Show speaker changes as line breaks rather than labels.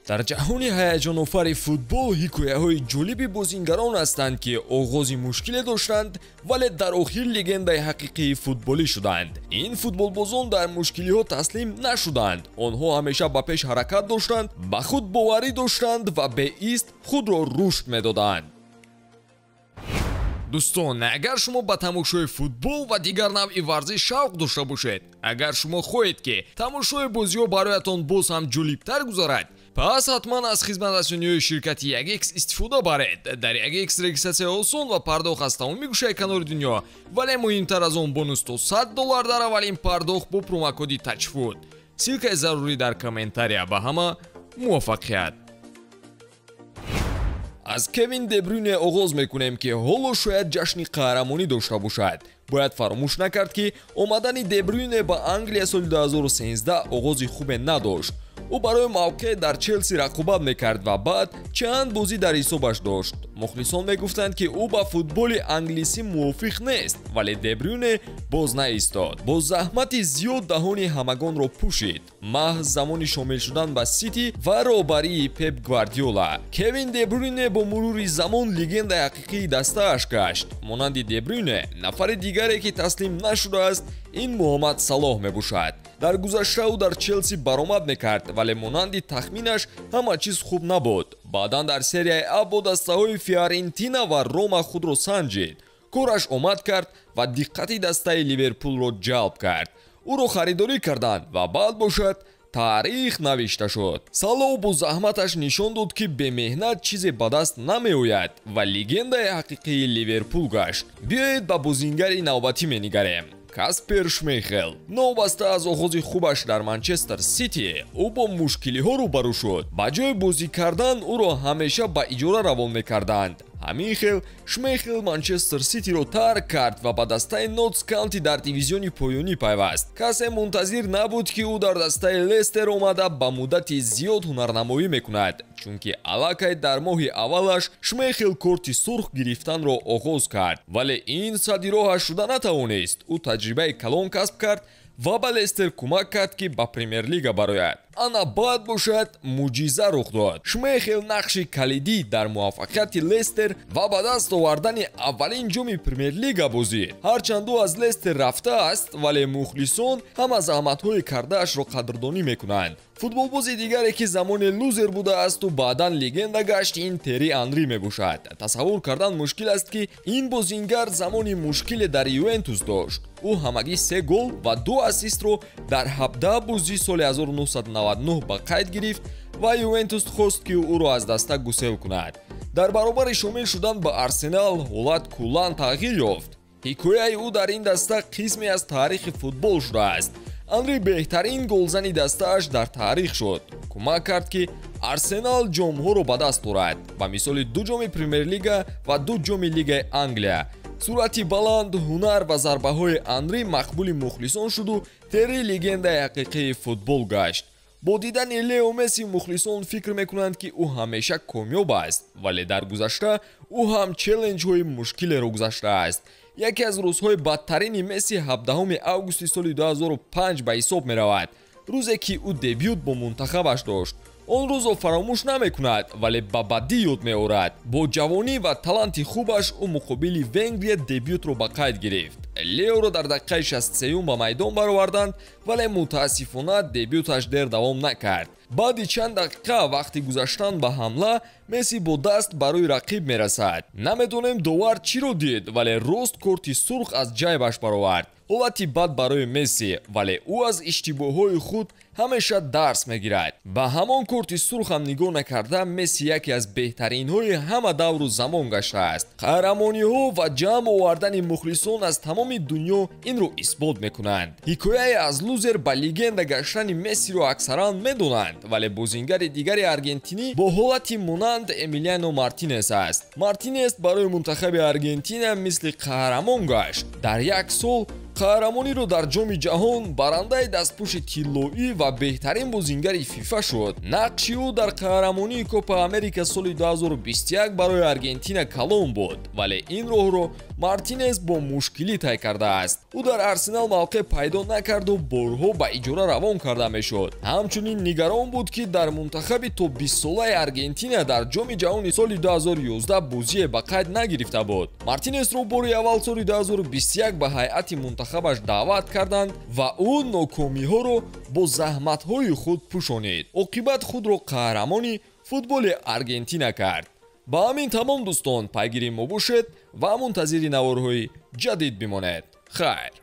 Дар ҷаҳони ҳаяҷонофари футбол ҳикояҳои ҷолиби бозингарон ҳастанд, ки оғози мушкиле доштанд, вале дар охир легендаи ҳақиқии футболӣ шуданд. Ин футболбозон дар мушкилиҳо таслим нашуданд. Онҳо ҳамеша ба пеш ҳаракат доштанд, ба худ боварӣ доштанд ва беист худро рушд медоданд. Дӯстон, агар шумо ба тамошои футбол ва дигар навъи варзиш шавқ дошта бошед, агар шумо хоҳед, ки тамошои бозиҳо бароятон боз ҳам ҷолибтар гузарад, пас ҳатман аз хизматрасониҳои ширкати 1x истифода баред. Дар 1x регистратсия осон ва пардохт аз тамоми гӯшаи канори дунё, вале муҳимтар аз он бонус то $100 дар аввалин пардохт бо промокоди TAJFOOT. Ссылкаи зарурӣ дар комментария. Ба ҳама муваффақият! Аз Кевин Дебрюне оғоз мекунем, ки ҳоло шояд ҷашни қаҳрамонӣ дошта бошад. Бояд фаромӯш накард, ки омадани Дебрюне ба Англия соли 2013 оғози хубе надошт. Ӯ барои мавқеъ дар Челси рақобат мекард ва баъд чанд бозӣ дар ҳисобаш дошт. Мухлисон мегуфтанд, ки ӯ ба футболи англисӣ мувофиқ нест, вале Дебрюне боз наистод. Бо заҳмати зиёд даҳони ҳамагонро пӯшид. Маҳз замони шомил шудан ба Сити ва роҳбарии Пеп Гвардиола. Кевин Дебрюне бо мурури замон легендаи ҳақиқии дастааш гашт. Монанди Дебрюне, нафари дигаре, ки таслим нашудааст, ин Муҳаммад Салоҳ мебошад. Дар гузашта ӯ дар Челси баромад мекард, вале монанди тахминаш ҳама чиз хуб набуд. Баъдан дар серияи А бо дастаҳои Фиорентина ва Рома худро санҷид. Кораш омад кард ва диққати дастаи Ливерпулро ҷалб кард. Ӯро харидорӣ карданд ва баъд бошад таърих навишта шуд. Салоҳ бо заҳматаш нишон дод, ки бемеҳнат чизе ба даст намеояд ва легендаи ҳақиқии Ливерпул гашт. Биёед ба бозингари навбатӣ менигарем. Каспер Шмейхел. Новобаста аз оғози хубаш дар Манчестер Сити, ӯ бо мушкилиҳо рӯбарӯ шуд. Ба ҷои бозӣ кардан ӯро ҳамеша ба иҷора равон мекарданд. Ҳамин хел Шмейхел Манчестер Ситиро тарк кард ва ба дастаи Нотс Каунти дар дивизиони поёнӣ пайваст. Касе мунтазир набуд, ки ӯ дар дастаи Лестер омада ба муддати зиёд ҳунарнамоӣ мекунад, чунки аллакай дар моҳи аввалаш Шмейхел корти сурх гирифтанро оғоз кард. Вале ин садди роҳаш шуда натавонист. Ӯ таҷрибаи калон касб кард ва ба Лестер кӯмак кард, ки ба Премер-лига барояд. Ана баъд бошад мӯъҷиза рух дод. Шмейхел нақши калидӣ дар муваффақияти Лестер ва ба даст овардани аввалин ҷоми Премер-лига бозид. Ҳарчанд ӯ аз Лестер рафтааст, вале мухлисон ҳама заҳматҳои кардаашро қадрдонӣ мекунанд. Футболбози дигаре, ки замоне лузер будаасту баъдан легенда гашт, ин Терри Анри мебошад. Тасаввур кардан мушкил аст, ки ин бозингар замони мушкиле дар Ювентус дошт. Ӯ ҳамагӣ 3 гол ва 2 ассистро дар 17 бозӣ соли 1999 ба қайд гирифт ва Ювентус хост, ки ӯро аз даста гусел кунад. Дар баробари шомил шудан ба Арсенал ҳолат куллан тағйир ёфт. Ҳикояи ӯ дар ин даста қисме аз таърихи футбол шудааст. Анри беҳтарин голзани дастааш дар таърих шуд. Кӯмак кард, ки Арсенал ҷомҳоро ба даст орад, ба мисоли 2 ҷоми Премер-лига ва 2 ҷоми Лигаи Англия. Суръати баланд, ҳунар ва зарбаҳои Анри мақбули мухлисон шуду Терри легендаи ҳақиқии футбол гашт. Бо дидани Лео Месси мухлисон фикр мекунанд, ки ӯ ҳамеша комёб аст, вале дар гузашта ӯ ҳам челленҷҳои мушкилеро гузаштааст. Яке аз рӯзҳои бадтарини Месси 17 августи соли 2005 ба ҳисоб меравад, рӯзе ки ӯ дебют бо мунтахабаш дошт. Он рӯзро фаромӯш намекунад, вале ба бадӣ ёд меорад. Бо ҷавонӣ ва таланти хубаш ӯ муқобили Венгрия дебютро ба қайд гирифт. Леоро дар дақиқаи 63 ба майдон бароварданд, вале мутаассифона дебюташ дер давом накард. Баъди чанд дақиқа вақти гузаштан ба ҳамла, Месси бо даст барои рақиб мерасад. Намедонем довар чиро дид, вале рост корти сурх аз ҷайбаш баровард. Ҳолати бад барои Месси, вале ӯ аз иштибоҳҳои худ ҳамеша дарс мегирад. Ба ҳамон корти сурх ҳам нигоҳ накарда, Месси яке аз беҳтаринҳои ҳама давру замон гаштааст. Қаҳрамониҳо ва ҷамъ овардани мухлисон аз тамоми дунё инро исбот мекунанд. Ҳикояи аз лузер ба легенда гаштани Мессиро аксаран медонанд, вале бозингари дигари аргентинӣ бо ҳолати монанд Эмилиано Мартинес аст. Мартинес барои мунтахаби Аргентина мисли қаҳрамон гашт. Дар як сол қаҳрамониро дар ҷоми ҷаҳон, барандаи дастпӯши тиллоӣ ва беҳтарин бозингари ФИФА шуд. Нақши ӯ дар қаҳрамонии Копа Америка соли 2021 барои Аргентина калон буд, вале ин роҳро Мартинес бо мушкилӣ тай кардааст. Ӯ дар Арсенал мавқеъ пайдо накарду борҳо ба иҷора равон карда мешуд. Ҳамчунин нигарон буд, ки дар мунтахаби то 20-солаи Аргентина дар Ҷоми ҷаҳони соли 2011 бозие ба қайд нагирифта буд. Мартинесро бори аввал соли 2021 ба ҳайати мунтахабаш даъват карданд ва ӯ нокомиҳоро бо заҳматҳои худ пӯшонид. Оқибат худро қаҳрамони футболи Аргентина кард. Ба ҳамин тамом, дӯстон, пайгири мо бошед ва мунтазири наворҳои ҷадид бимонед. Хайр.